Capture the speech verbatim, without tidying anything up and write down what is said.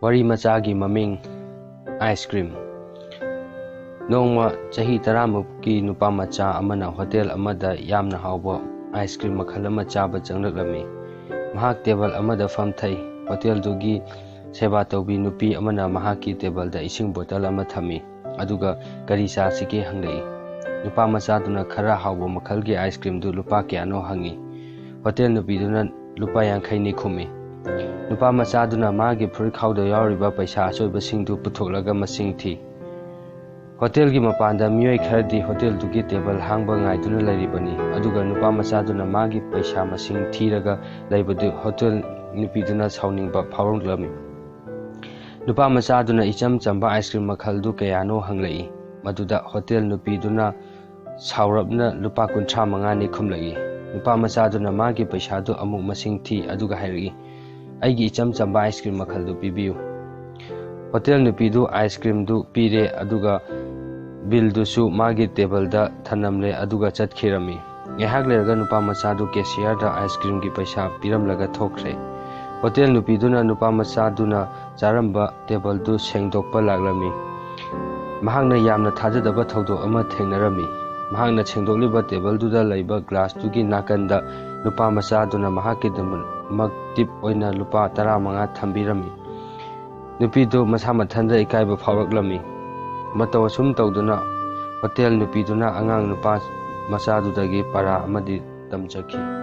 ꯋꯥꯔꯤ ꯃꯆꯥꯒꯤ ꯃꯃꯤꯡ, ꯑꯥꯏꯁ ꯀ꯭ꯔꯤꯝ꯫ ꯅꯣꯡꯃ ꯆꯍꯤ ꯇꯔꯥꯃꯨꯛꯀꯤ ꯅꯨꯄꯥ ꯃꯆꯥ ꯑꯃꯅ ꯍꯣꯇꯦꯜ ꯑꯃꯗ ꯌꯥꯝꯅ ꯍꯥꯎꯕ ꯑꯥꯏꯁ ꯀ꯭ꯔꯤꯝ ꯃꯈꯜ ꯑꯃ ꯆꯥꯕ ꯆꯪꯂꯛꯂꯝꯃꯤ꯫ ꯃꯍꯥꯛ ꯇꯦꯕꯜ ꯑꯃꯗ ꯐꯝꯊꯩ꯫ ꯍꯣꯇꯦꯜꯗꯨꯒꯤ ꯁꯦꯕꯥ ꯇꯧꯕꯤ ꯅꯨꯄꯤ ꯑꯃꯅ ꯃꯍꯥꯛꯀꯤ ꯇꯦꯕꯜꯗ ꯏꯁꯤꯡ ꯕꯣꯇꯜ ꯑꯃ ꯊꯝꯃꯤ, ꯑꯗꯨꯒ "ꯀꯔꯤ ꯆꯥꯁꯤꯒꯦ?" ꯍꯪꯂꯛꯏ꯫ ꯅꯨꯄꯥ ꯃꯆꯥꯗꯨꯅ ꯈꯔ ꯍꯥꯎꯕ ꯃꯈꯜꯒꯤ ꯑꯥꯏꯁ ꯀ꯭ꯔꯤꯝꯗꯨ ꯂꯨꯄꯥ ꯀꯌꯥꯅꯣ ꯍꯪꯉꯤ꯫ ꯍꯣꯇꯦꯜ ꯅꯨꯄꯤꯗꯨꯅ "ꯂꯨꯄꯥ ꯌꯥꯡꯈꯩꯅꯤ" ꯈꯨꯝꯃꯤ꯫ ꯅꯨꯄꯥ ꯃꯆꯥꯗꯨꯅ ꯃꯥꯒꯤ ꯐꯨꯔꯤꯠꯈꯥꯎꯗ ꯌꯥꯎꯔꯤꯕ ꯄꯩꯁꯥ ꯑꯆꯣꯏꯕꯁꯤꯡꯗꯨ ꯄꯨꯊꯣꯛꯂꯒ ꯃꯁꯤꯡ ꯊꯤ꯫ ꯍꯣꯇꯦꯜꯒꯤ ꯃꯄꯥꯟꯗ ꯃꯤꯑꯣꯏ ꯈꯔꯗꯤ ꯍꯣꯇꯦꯜꯗꯨꯒꯤ ꯇꯦꯕꯜ ꯍꯥꯡꯕ ꯉꯥꯏꯗꯨꯅ ꯂꯩꯔꯤꯕꯅꯤ, ꯑꯗꯨꯒ ꯅꯨꯄꯥ ꯃꯆꯥꯗꯨꯅ ꯃꯥꯒꯤ ꯄꯩꯁꯥ ꯃꯁꯤꯡ ꯊꯤꯔꯒ ꯂꯩꯕꯗꯨ ꯍꯣꯇꯦꯜ ꯅꯨꯄꯤꯗꯨꯅ ꯁꯥꯎꯅꯤꯡꯕ ꯐꯥꯎꯔꯛꯂꯝꯃꯤ꯫ ꯅꯨꯄꯥ ꯃꯆꯥꯗꯨꯅ ꯏꯆꯝ ꯆꯝꯕ ꯑꯥꯏꯁ ꯀ꯭ꯔꯤꯝ ꯃꯈꯜꯗꯨ ꯀꯌꯥꯅꯣ ꯍꯪꯂꯛꯏ꯫ ꯃꯗꯨꯗ ꯍꯣꯇꯦꯜ ꯅꯨꯄꯤꯗꯨꯅ ꯁꯥꯎꯔꯞꯅ "ꯂꯨꯄꯥ ꯀꯨꯟꯊ꯭ꯔꯥ ꯃꯉꯥꯅꯤ" ꯈꯨꯝꯂꯛꯏ꯫ ꯅꯨꯄꯥ ꯃꯆꯥꯗꯨꯅ ꯃꯥꯒꯤ ꯄꯩꯁꯥꯗꯨ ꯑꯃꯨꯛ ꯃꯁꯤꯡ ꯊꯤ, ꯑꯗꯨꯒ ꯍꯥꯏꯔꯛꯏ, "ꯑꯩꯒꯤ ꯏꯆꯝ ꯆꯝꯕ ꯑꯥꯏꯁ ꯀ꯭ꯔꯤꯝ ꯃꯈꯜꯗꯨ ꯄꯤꯕꯤꯌꯨ"꯫ ꯍꯣꯇꯦꯜ ꯅꯨꯄꯤꯗꯨ ꯑꯥꯏꯁ ꯀ꯭ꯔꯤꯝꯗꯨ ꯄꯤꯔꯦ, ꯑꯗꯨꯒ ꯕꯤꯜꯗꯨꯁꯨ ꯃꯥꯒꯤ ꯇꯦꯕꯜꯗ ꯊꯅꯝꯂꯦ, ꯑꯗꯨꯒ ꯆꯠꯈꯤꯔꯝꯃꯤ꯫ ꯉꯥꯏꯍꯥꯛ ꯂꯩꯔꯒ ꯅꯨꯄꯥ ꯃꯆꯥꯗꯨ ꯀꯦꯁꯤꯌꯔꯗ ꯑꯥꯏꯁ ꯀ꯭ꯔꯤꯝꯒꯤ ꯄꯩꯁꯥ ꯄꯤꯔꯝꯂꯒ ꯊꯣꯛꯈ꯭ꯔꯦ꯫ ꯍꯣꯇꯦꯜ ꯅꯨꯄꯤꯗꯨꯅ ꯅꯨꯄꯥ ꯃꯆꯥꯗꯨꯅ ꯆꯥꯔꯝꯕ ꯇꯦꯕꯜꯗꯨ ꯁꯦꯡꯗꯣꯛꯄ ꯂꯥꯛꯂꯝꯃꯤ꯫ ꯃꯍꯥꯛꯅ ꯌꯥꯝꯅ ꯊꯥꯖꯗꯕ ꯊꯧꯗꯣꯛ ꯑꯃ ꯊꯦꯡꯅꯔꯝꯃꯤ꯫ ꯃꯍꯥꯛꯅ ꯁꯦꯡꯗꯣꯛꯂꯤꯕ ꯇꯦꯕꯜꯗꯨꯗ ꯂꯩꯕ ꯒ꯭ꯂꯥꯁꯇꯨꯒꯤ ꯅꯥꯀꯟꯗ ꯅꯨꯄꯥ ꯃꯆꯥꯗꯨꯅ ꯃꯍꯥꯛꯀꯤꯗꯃꯛ ꯇꯤꯞ ꯑꯣꯏꯅ ꯂꯨꯄꯥ ꯇꯔꯥꯃꯉꯥ ꯊꯝꯕꯤꯔꯝꯃꯤ꯫ ꯅꯨꯄꯤꯗꯨ ꯃꯁꯥ ꯃꯊꯟꯇ ꯏꯀꯥꯏꯕ ꯐꯥꯎꯔꯛꯂꯝꯃꯤ꯫ ꯃꯇꯧ ꯑꯁꯨꯝ ꯇꯧꯗꯨꯅ ꯍꯣꯇꯦꯜ ꯅꯨꯄꯤꯗꯨꯅ ꯑꯉꯥꯡ ꯅꯨꯄꯥ ꯃꯆꯥꯗꯨꯗꯒꯤ ꯄꯔꯥ ꯑꯃꯗꯤ ꯇꯝꯖꯈꯤ꯫